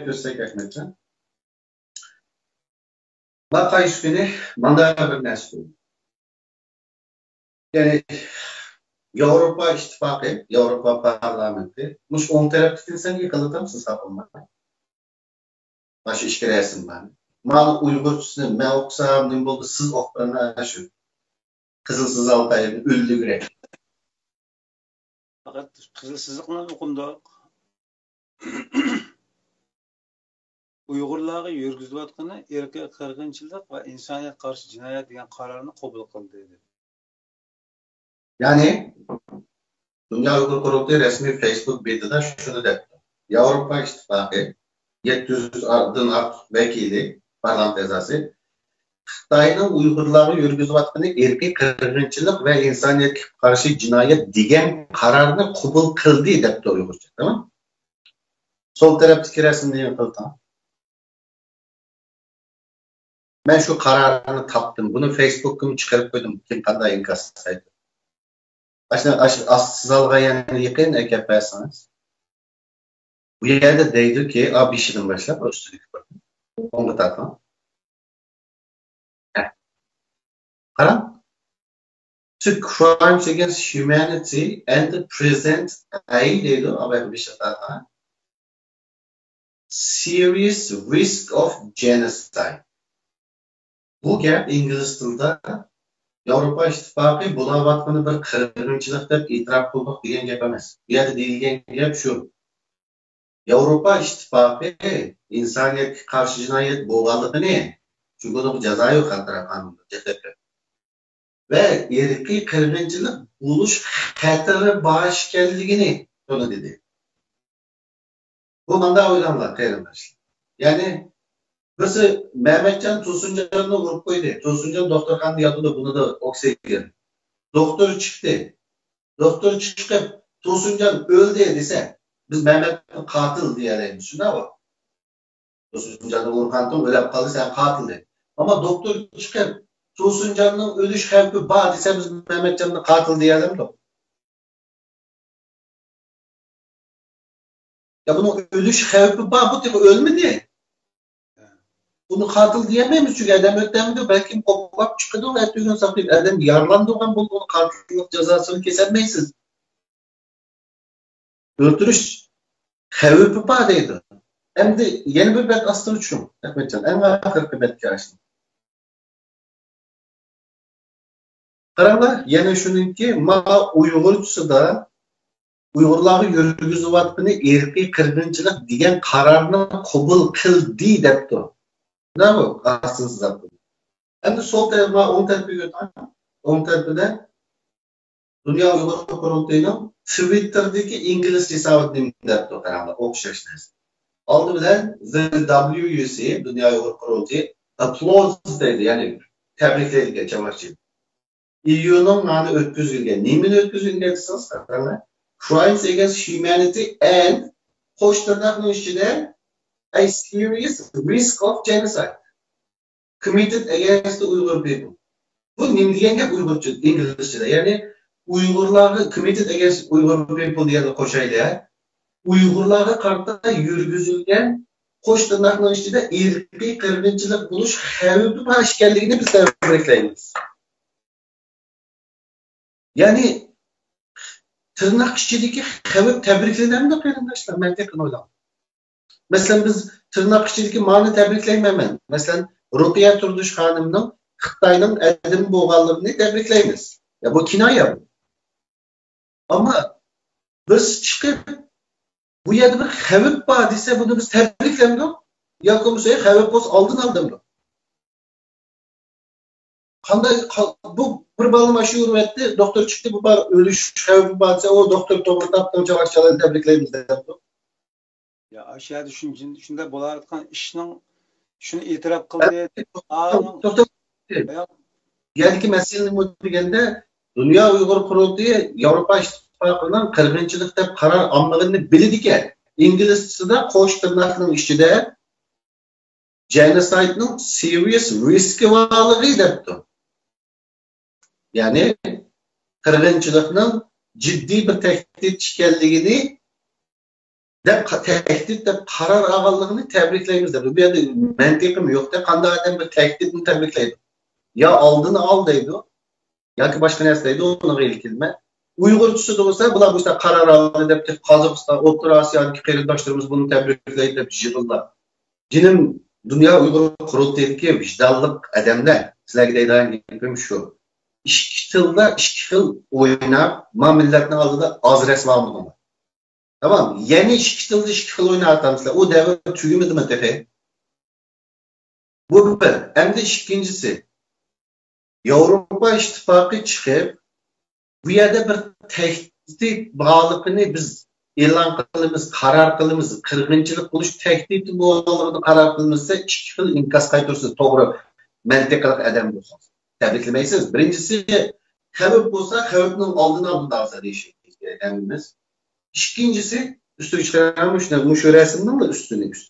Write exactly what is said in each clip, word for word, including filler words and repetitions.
كۆرسەك، ئەخمەتجان. ما قايسى كۈنى مانداق بىر نەرسە بولدى. يەنى ياۋروپا ئىتتىپاقى، ياۋروپا پارلامېنتى، مۇشۇ ئوڭ تەرەپتىكىنى سەن يېقىنلىتامسىز خاپا بولماي. مانا شۇ ئىككى رەسىم بار. مانا ئۇيغۇرچىسىنى مەن ئوقۇسام نېمە بولدى، سىز ئوقۇپ بېرىڭ شۇ. قىزىل سىزالتاينى ئۆلدۈرگۈرەك. پەقەت قىزىل سىزىقنى ئوقۇمدۇق. ئۇيغۇرلارغا يۈرگۈزۈلۈۋاتقىنى ئىرقىي قىرغىنچىلىق ۋە ئىنسانىيەتكە قارشى جىنايەت دېگەن قارارنى قوبۇل قىلدى، دېدى. يەنى، دۇنيا ئۇيغۇر قۇرۇلتىيى رەسمىي فېيسبۇك بېتىدە شۇنى دەپتۇ: ياۋروپا ئىتتىپاقى يەتتە يۈزدىن ئارتۇق ۋەكىلى، پارلامېنت ئەزاسى، خىتاينىڭ ئۇيغۇرلارغا يۈرگۈزۈۋاتقىنى ئىرقىي قىرغىنچىلىق ۋە ئىنسانىيەتكە قارشى جىنايەت دېگەن قارارنى قوبۇل قىلدى، دەپتۇ ئۇيغۇرچە، تامام؟ سول تەرەپتىكى رەسىمنى يېڭى قىلتىڭ. مەن شۇ قارارنى تاپتىم. بۇنى فېيسبۇككىمۇ چىقىرىپ قويدۇم. كىم قانداق ئىنكاس قايتۇر. ئاشۇ، ئاشۇ ئاستى سىزالغا يەنە يېقىن ئەكەپ بەرسىڭىز. بۇ يەردە دەيدۇكى، ئا، بېشىدىن باشلاپ، ئۈستىدىكى بىر. ئوڭغا تارتىڭ. ھە. قاراڭ. To crimes against humanity and the present، ئەي دەيدۇ، ئا، بېشىغا تارتىڭ. Serious risk of genocide. بۇ گەپ ئىنگلىز تىلىدا ياۋروپا ئىتتىپاقى بۇلاۋاتقىنى بىر قىرغىنچىلىق دەپ ئېتىراپ قىلدۇق دېگەن گەپ ئەمەس. بۇ يەردە دېيىلگەن گەپ شۇ. ياۋروپا ئىتتىپاقى ئىنسانىيەتكە قارشى جىنايەت بولغانلىقىنى، چۈنكى ئۇنىڭ جازا يوق خەلقئارا قانۇندا، جەزا ۋە ئىرقىي قىرغىنچىلىق بولۇش خەتىرى بار ئىكەنلىكىنى تونۇدى. بۇ مانداق ئويلاڭلار، قېرىنداشلار. يەنى، بىرسى مەمەتجان تۇرسۇنجاننى ئۇرۇپ قويدى. تۇرسۇنجان دوختۇرخانىدا ياتىدۇ، بۇنىدا ئوكسىگېن. دوختۇر چىقتى. دوختۇر چىقىپ، تۇرسۇنجان ئۆلدى دېسە، بىز مەمەتنى قاتىل دېيەلەيمىز، شۇنداقمۇ؟ تۇرسۇنجاننى ئۇرغانتىڭ ئۆلۈپ قالدى، سەن قاتىل دەيدۇ. ئەمما دوختۇر چىقىپ، تۇرسۇنجاننىڭ ئۆلۈش خەۋپى بار دېسە، بىز مەمەتجاننى قاتىل دېيەلەمدۇق؟ يا بۇنىڭ ئۆلۈش خەۋپى بار، بۇ تېخى ئۆلمىدى. بۇنى قاتىل دېيەلمەيمىز، چۈنكى ئادەم ئۆلتۈرمىدى، بەلكىم قوپاپ چىقىدۇ، ئەتىگۈن ساقلاپ ئادەم يارىلاندۇرغان بولىدۇ، بۇنى قاتىللىق جازاسىنى كېسەلمەيسىز. ئۆلتۈرۈش خەۋپى بار دەيدۇ. ئەمدى يەنە بىر بەت ئاستىغا چۈشۈڭ، ئەخمەتجان، ئەڭ ئاخىرقى بەتكە ئاشتىم. قاراڭلار، يەنە شۇنىڭكى ما ئۇيغۇرچىسىدا ئۇيغۇرلارغا يۈرگۈزۈۋاتقىنى ئىرقىي قىرغىنچىلىق دېگەن قارارنى قوبۇل قىلدى دەپتۇ. مانا بۇ ئاستىن سىزىپ. ئەمدى سول تەرەپ، ما ئوڭ تەرىپىگە ئۆتۈڭ. ئوڭ تەرىپىدە دۇنيا ئۇيغۇر قۇرۇلتىيىنىڭ تىۋىتتېردىكى ئىنگلىزچە ھېسابىدا نېمە دەپتۇ، قاراڭلار، ئوخشاش نەرسە. ئالدى بىلەن، the W U C، دۇنيا ئۇيغۇر قۇرۇلتىيى، ئەپلودس دەيدۇ، يەنى تەبرىكلەيدىكەن چاۋاكچى. ئىيۇنىڭ مانا ئۆتكۈزۈلگەن. نېمىنى ئۆتكۈزۈلگەن دېسىڭىز، قاراڭلار. Crimes against humanity and، قوش تىرناقنىڭ ئىچىدە، a serious risk of genocide committed against the Uyghur people. بۇ نېمە دېگەن گەپ ئۇيغۇرچە، ئىنگلىزچىدە؟ يەنى ئۇيغۇرلارغا، committed against Uyghur people دېگەننى قوشايلى، ھە؟ ئۇيغۇرلارغا قارىتا يۈرگۈزۈلگەن، قوش تىرناقنىڭ ئىچىدە، ئىرقىي قىرغىنچىلىق بولۇش خەۋپى بار ئىكەنلىكىنى بىز تەبرىكلەيمىز. يەنى تىرناق ئىچىدىكى خەۋپ تەبرىكلىنەمدۇ، قېرىنداشلار؟ مەنتىقىنى ئويلاڭ. مەسىلەن، بىز تىرناق ئىچىدىكى مانى تەبرىكلەيمەن مەن. مەسىلەن، رۇقىيە تۇردۇش خانىمنىڭ خىتاينىڭ ئادىمى بولغانلىقىنى تەبرىكلەيمىز. يا، بۇ كىنايە بۇ. ئەمما بىرسى چىقىپ، بۇ يەردە بىر خەۋپ بار دېسە، بۇنى بىز تەبرىكلەمدۇق؟ ياكى بولمىسا، خەۋپ بولسا ئالدىنى ئال دەمدۇق؟ قانداق، قا-، بۇ بىر بالىنى ماشىنا ئۇرۇۋەتتى، دوختۇر چىقتى، بۇ بار، ئۆلۈش خەۋپى بار دېسە، ئۇ دوختۇر توغرا تاپتىڭ، چاۋاك چالاينى تەبرىكلەيمىز دەپتۇ. يا، ئاشۇ يەردە شۇن-، شۇن-، شۇنداق بولۇۋاتقان ئىشنىڭ شۇنى ئېتىراپ قىلدى. توختاڭ، توختاڭ. يەنىكى مەسىلە نېمە دېگەندە، دۇنيا ئۇيغۇر قۇرۇلتىيى ياۋروپا ئىتتىپاقىنىڭ قىرغىنچىلىق دەپ قارار ئالمىغىنىنى بىلىدىكەن. ئىنگلىزچىسىدا قوش تىرناقنىڭ ئىچىدە جېنوسايدنىڭ سېرىيەس رىسكى بارلىقى دەپتۇ. يەنى قىرغىنچىلىقنىڭ جىددىي بىر تەھدىت ئىكەنلىكىنى دەپ، تەھدىت دەپ قارار ئالغانلىقىنى تەبرىكلەيمىز دەپ. بۇ يەردە مەنتىقىم يوق-دە، قانداق ئادەم بىر تەھدىتنى تەبرىكلەيدۇ؟ يا ئالدىنى ئال دەيدۇ، ياكى باشقا نەرسە دەيدۇ، ئۇنىڭغا ئېلىپ كېلىمەن. ئۇيغۇرچىسى بولسا، بۇلار بۇ ئىشتا قارار ئالدى دەپ، قازاقىستان، ئوتتۇرا ئاسىيادىكى قېرىنداشلىرىمىز بۇنى تەبرىكلەيدۇ دەپ يىغىنلار. جېنىم، دۇنيا ئۇيغۇر قۇرۇلتىيىدىكى ۋىجدانلىق ئادەملەر، سىلەرگە دەيدىغان گېپىم شۇ. ئىككى تىلدا ئىككى خىل ئويناپ، ما مىللەتنىڭ ئالدىدا ئاز رەسۋا بولمىدىڭلار. تامام. يەنە ئىككى تىلدا ئىككى خىل ئويناۋاتامسىلەر. ئۇ دەۋر تۈگىمىدىمۇ تېخى؟ بۇ بىر. ئەمدى ئىككىنچىسى، ياۋروپا ئىتتىپاقى چىقىپ، بۇ يەردە بىر تەھدىت بارلىقىنى بىز ئېلان قىلىمىز، قارار قىلىمىز، قىرغىنچىلىق بولۇش تەھدىتى بولغانلىقىنى قارار قىلىمىز دېسە، ئىككى خىل ئىنكاس قايتۇرىسىز، توغرا مەنتىقلىق ئادەم بولسىڭىز. تەبرىكلىمەيسىز. بىرىنچىسى، خەۋپ بولسا، خەۋپنىڭ ئالدىنى ئالىدۇ ھازىر دېيىشىمىز كېرەك ھەممىمىز. ئىككىنچىسى، ئۈستىگە چىقىرىمەن مۇشۇ، مۇشۇ رەسىمنىڭلا ئۈستىنى ئۈست.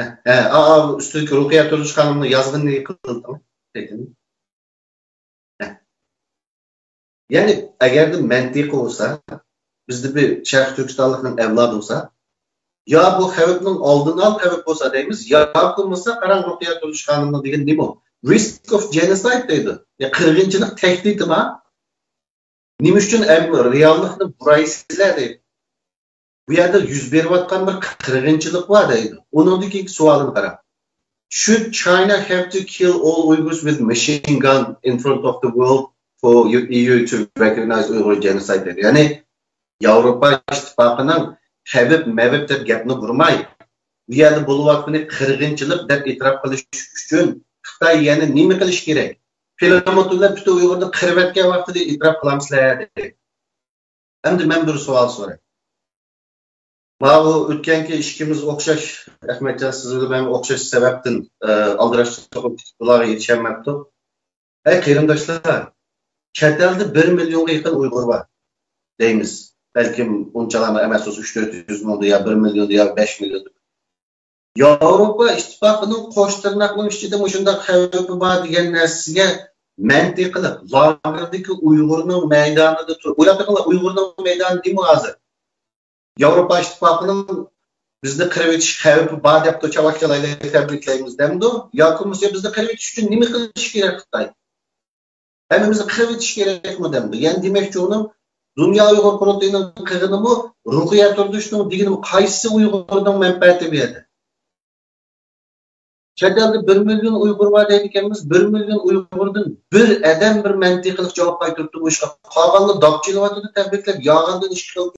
ھە، ھە، ئا، ئا، ئۈستىدىكى رۇقىيە تۇردۇش خانىمنىڭ يازغىنىنى قىلدىڭ. ھە. يەنى، ئەگەردە مەنتىقى بولسا، بىزدە بىر شەرقىي تۈركىستانلىقنىڭ ئەۋلادى بولسا، يا بۇ خەۋپنىڭ ئالدىنى ئال، خەۋپ بولسا دەيمىز، يا بولمىسا، قاراڭ، رۇقىيە تۇردۇش خانىمنىڭ دېگىنى نېمە؟ رىسك ئوف جېنوسايد دەيدۇ. يا قىرغىنچىلىق تەھدىتى بار. نېمە ئۈچۈن ئەم-، رېئاللىقنى بۇرايسىلەر دەيدۇ. بۇ يەردە يۈز بېرىۋاتقان بىر قىرغىنچىلىق بار دەيدۇ. ئۇنىڭدىن كېيىنكى سوئالىنى قاراڭ. Should China have to kill all Uyghurs with machine gun in front of the world for E U to recognize Uyghur genocide دەيدۇ. يەنى ياۋروپا ئىتتىپاقىنىڭ خەۋپ مەۋپ دەپ گەپنى بۇرماي، بۇ يەردە بولۇۋاتقىنى قىرغىنچىلىق دەپ ئېتىراپ قىلىش ئۈچۈن خىتاي يەنە نېمە قىلىش كېرەك؟ پىلىموت بىلەن پۈتۈن ئۇيغۇرنى قىرىۋەتكەن ۋاقتىدا ئېتىراپ قىلامسىلەر دەيدۇ. ئەمدى مەن بىر سوئال سوراي. ماۋۇ ئۆتكەنكى ئىككىمىز ئوخشاش، ئەخمەتجان، سىز بىلەن مەن ئوخشاش سەۋەبتىن، ئە، ئالدىراش چوقۇم بۇلارغا يېتىشەلمەپتۇ. ئەي قېرىنداشلار، چەت ئەلدە بىر مىليونغا يېقىن ئۇيغۇر بار دەيمىز. بەلكىم ئۇنچىلامۇ ئەمەس بولسا، ئۈچ تۆت يۈز مىڭدا يا بىر مىليوندا يا بەش مىليوندا. ياۋروپا ئىتتىپاقىنىڭ قوش تىرناقنىڭ ئىچىدە مۇشۇنداق خەۋپى بار دېگەن نەرسىگە مەنتىقلىق، لاگېردىكى ئۇيغۇرنىڭ مەيدانىدا تۇرۇپ، ئويلاپ بېقىڭلار، ئۇيغۇرنىڭ مەيدانى نېمە ھازىر؟ ياۋروپا ئىتتىپاقىنىڭ بىزنى قىرىۋېتىش خەۋپى بار دەپتۇ، چاۋاك چالايلى، تەبرىكلەيمىز دەمدۇ؟ ياكى بولمىسا بىزنى قىرىۋېتىش ئۈچۈن نېمە قىلىشى كېرەك خىتاي؟ ھەممىمىزنى قىرىۋېتىش كېرەكمۇ دەمدۇ؟ يەنى دېمەكچى ئۇنىڭ دۇنيا ئۇيغۇر قۇرۇلتىيىنىڭ قىلغىنىمۇ، رۇقىيە تۇردۇشنىڭ دېگىنىمۇ، قايسى ئۇيغۇرنىڭ مەنپەئەتى بۇ يەردە؟ چەت ئەلدە بىر مىليون ئۇيغۇر بار دەيدىكەنمىز، بىر مىليون ئۇيغۇردىن بىر ئادەم بىر مەنتىقلىق جاۋاب قايتۇرۇپتۇ بۇ ئىشقا. قالغانلار داپ چېلىۋاتىدۇ، تەبرىكلەپ، ياغاندىن ئىككى خىل